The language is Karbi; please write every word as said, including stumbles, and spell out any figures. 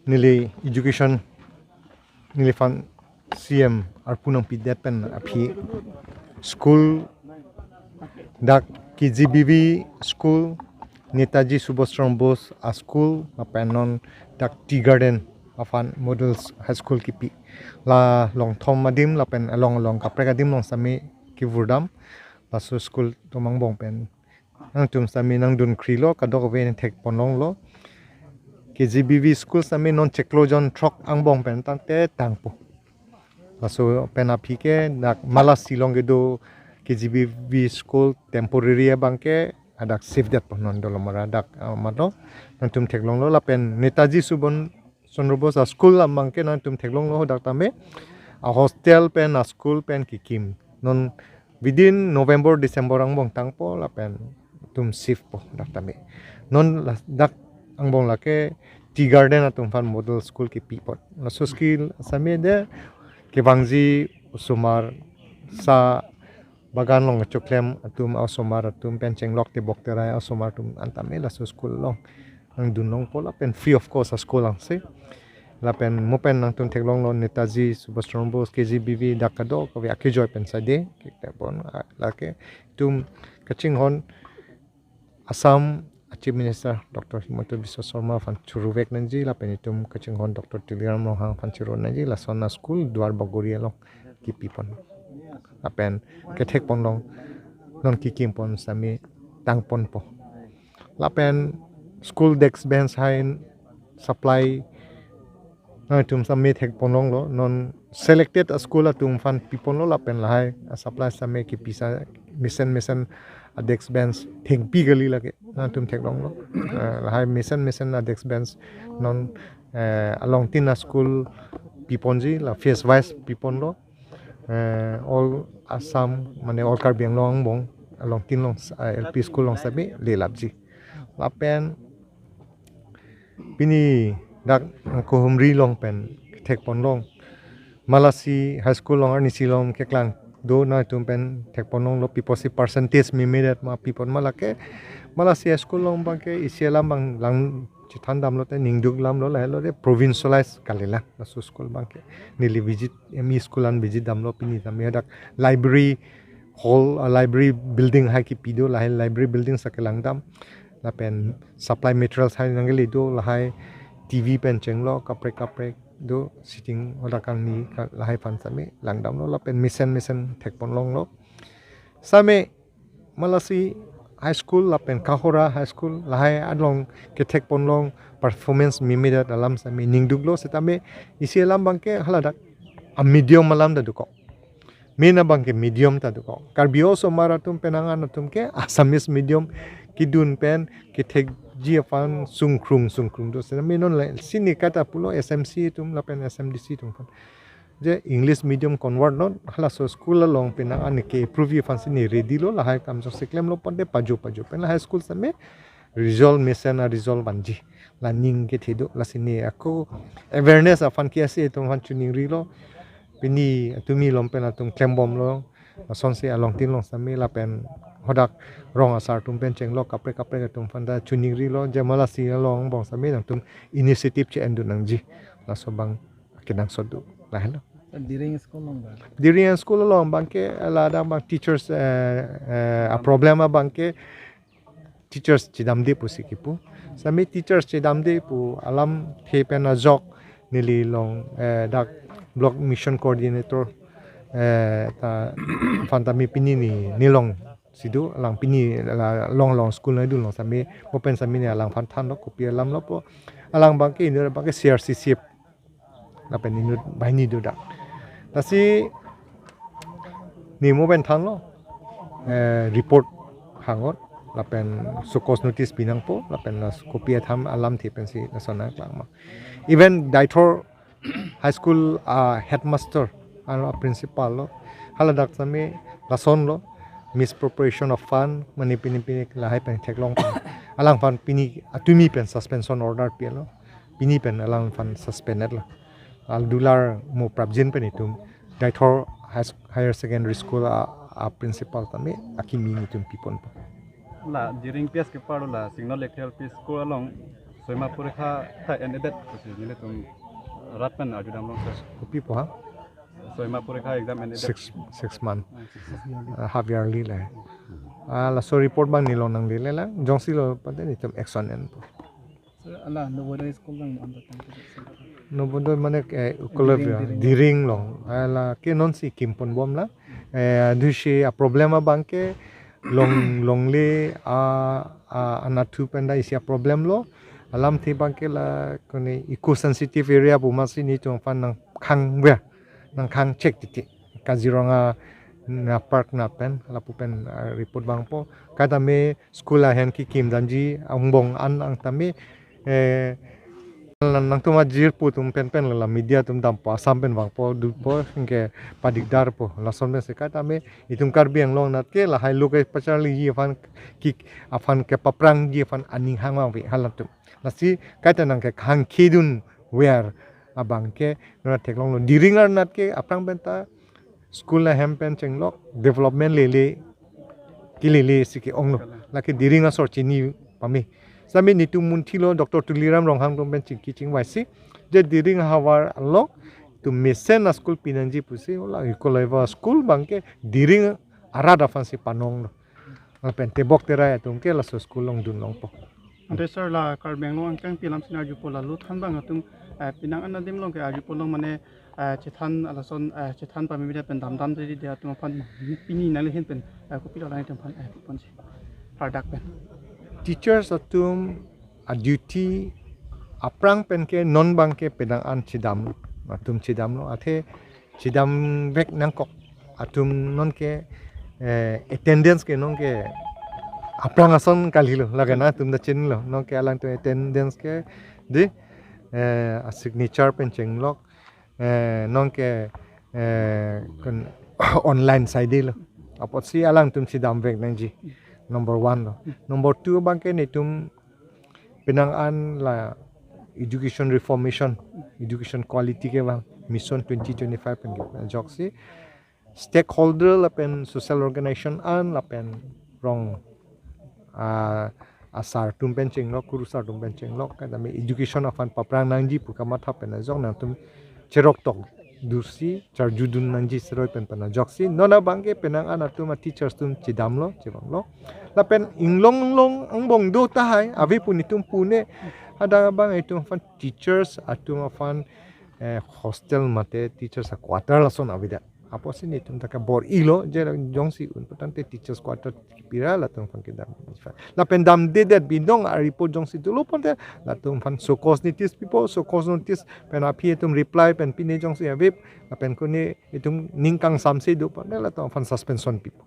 neli education neliphan C M arpu nangpidet pen aphi school dak K G B V school, Netaji Subhash Chandra Bose a school, lapen non dak Tea Garden aphan models high school kipi. La longthom adim lapen along along kaprek adim along sami kevurdam. Laso school atum angbong pen nangtum sami nangdun krilo, kadokave thekponlonglo. K G B V school sami non chiklo jon throk angbong pen tangte tangpo. Laso pen aphi ke dak Malasi along kedo K G B V school temporary abang ke hadak shift detpo non Dolamara dak, ah, matlo. Nangtum theklonglo lapen Netaji Subhash Chandra Bose a school abang ke nangtum theklonglo hadak tame. A hostel pen a school pen kikim. Non within November, December angbong tangpo lapen tum shift po dak tame. Non la dak angbong lake Tea Garden atum aphan model school kipi apot. Laso school sami de kevangji osomar sa bagan along choklem atum, osomar atum pen chenglok tebok terai osomar atum an tame laso school along nangdunlongpo lapen free of cost a school angse. Lapen mo pen nangtum theklonglo Netaji Subhash Chandra Bose K G B V dak kadokave akejoi pen sade keklepon, ah, lake itum kachinghon Assam Chief Minister Doctor Himanta Biswa Sarma aphan churuvek nangji lapen itum kachinghon Doctor Tuliram Ronghang aphan churu nangji, lason a school Duar Bagori along kipipon. Lapen kethekponlong, non kikimpon sami tangponpo. Lapen school desk bench hai supply nangtum sami thekponlonglo, non selected a school atum aphan piponlo lapen lahai a supply sami kipisa mesen mesen a desk bench thengpi kali lake nangtum theklonglo. Eh, lahai mesen mesen a desk bench non, eh, along tin a school piponji, la phase wise piponlo. Eh, all Assam, mane all Karbi Anglong angbong along tin along, eh, L P school along sami lelapji. Lapen pini dak Kohumri along pen thekponlong Malasi High School along arnisi along keklang do nangtum pen thekponlonglo, pi apotsi percentage memedet ma pipon ma lake. Malasi High School along abang ke isi alam abang lang chethandamlo te ningduk lamlo, lahelo te provincialize kalilang laso school abang ke. Neli visit, M E school an visit damlo, pini tame hadak library hall, ah, library building hai kipi do, lahai library building sa kelang dam. Lapen supply materials hai nangkele do, lahai T V pen chenglok kaprek kaprek do, sitting hadak kangni ka lahai aphan sami langdamlo lapen mesen mesen thekponlonglo. Sami Malasi High School lapen Kahora High School lahai along kethekponlong performance memedet alam sami ningduklo, setame isi alam abang ke haladak a medium alam ta dokok. Main abang ke medium ta dokok. Karbi osomar atum penang an atum ke Assamese medium kidun pen kethekji aphan sungkrung sungkrung do. Setame non le sini kata pulo S M C atum lapen S M D C atum aphan je English medium convert non, halaso school along penang an ke approve aphansi ne ready lo, lahai kam jongsi klemlo ponte pajo pajo pen la high school sami result mesen a result vanji, la ning kethe do, lasi ne ako awareness aphan ke ase atum aphan choningrilo, pini tumi along pen atum klembomlo, lasonsi along tin along sami lapen hadak rong asar atum pen chenglok kaprek kaprek atum aphan ta choningrilo, je Malasi along angbong sami nangtum initiative che-endun nangji, laso abang kenangsot do, lahelo. Diring school along ba? Diring school along abang ke, ladak abang teachers, eh, eh, a problem abang ke teachers chedamde pusi kipu. Sami teachers chedamde pu alamthe pen ajok neli along, eh, dak block mission coordinator, eh, ta aphan tame pini ne, ne alongsi do, alang pini la along along school nangdun along sami, mo pen sami ne alangphan thanlo, kopi alamlo pu. Alang abang ke inut abang ke C R C C F lapen inut banghini do dak. Lasi ne mo pen thanlo, eh, report hangot lapen show cause notice pinangpo lapen la kopi atham alamthe pensi lason nangklang ma. Even Deithor High School, ah, headmaster alo principal lo, haladak sami lasonlo, misappropriation of fund, mane pini pini lahai pen theklong pen alangphan pini atumi pen suspension order pilo. Pini pen alangphan suspended lo. Al dular mo prapjin pen itum Deithor High Sc-, Higher Secondary School a, a principal tame akimi itum piponpo. La Diring P S kepar la Singnol Lekhi L P School along Soima porikha ta en-edet pusi nelitum rat pen arjudamlong sir. Kopi pu ha? Soima porikha exam en-edet. Six, six month. Ah, six month. Uh, half yearly le. Ah, laso report abang nelong nanglele lang. Jongsi lo pante netum action enpo. Sir, ala Navodaya school abang anta tang ke, sir. Navodaya mane, eh, Diring, Diring. Diring along. Ala ke nonsi kimpon bom la. Eh, dusi a problem abang ke long, longle, ah, ah, anatthu pen ta isi a problem lo. Alamthe abang ke la kone eco sensitive area pu amatsi netum aphan nangkhang ver, nangkhang chek titi. Kaziranga na park na pen, lapu pen, ah, report abang po. Kaita me school ahem kekim damji angbong an ang tame, eh, nang, nangtum ajirpo atum pen pen la media atum dampo, Assam pen vangpo, dopo, anke padikdarpo. Lason pensi kaita me itum Karbi Anglong anat ke lahai lo kepacharliji aphan, ki aphan kepaprangji aphan aning hang ave halatum. Lasi kaita nangkekhang kedun ver abang ke nona theklonglo. Diring arnat ke aphrang pen ta school ahem pen chenglok, development lele, kelele si ke-onglo. Lake Diring asor chini pame. Sami netum munthilo Doctor Tuliram Ronghang atum pen chingki chingvaisi. Je Diring ahavar along, itum mesen a school pinangji pusi, hala Eco Life a school abang ke Diring arat aphansi panonglo. Lapen tebok terai atum ke laso school along dunlongpo. Ante sir, la Karbi Anglong angkang pilam sina arjupo la lo than abang atum, eh, penang an adim along ke arjupo along mane, eh, chethan alason, eh, chethan pamimida pen damdam jadi dia atum aphan pini nangli ahin pen, eh, kopi lo lang itum aphan, eh, ponsi. Pardak pen. Teachers atum a duty aphrang pen ke non abang ke penang an chedam, atum chedamlo, athe chedamvek nangkok. Atum nonke, eh, attendance ke nonke aphrang ason kalilo, lake nangtum ta chinilo, nonke alangtum attendance ke di, eh, a signature pen chenglok, eh, nonke, eh, kon online saidelo. Apotsi alangtum chedamvek nangji. Number one lo. Number two abang ke netum penang an la education reformation, education quality ke abang Mission twenty twenty-five pen ke ajoksi stakeholder lapen social organization an lapen rong, ah, asar atum pen chenglok, kurusar atum pen chenglok, kaita me education aphan paprang nangji pu kamatha pen ajok nangtum cheroktok dusi charjudun nangji seroi pen pen ajoksi. Non abang ke penang an atum a teachers atum chedamlo, chevanglo. Lapen inglong inglong angbong do tahai, ave pu netum pune, hadak abang itum aphan teachers atum aphan, eh, hostel mate teachers a quarter lason avedet. Apotsi netum ta kabor-ilo, je jongsi un putangte teachers quarter pira latum aphan kedam. Lapen damdedet binong a report jongsi dolo pon te latum aphan show cause notice pipo, show cause notice pen aphi itum reply pen pine jongsi ave, lapen kone itum ning kangsamse do pon te latum aphan suspension pipo.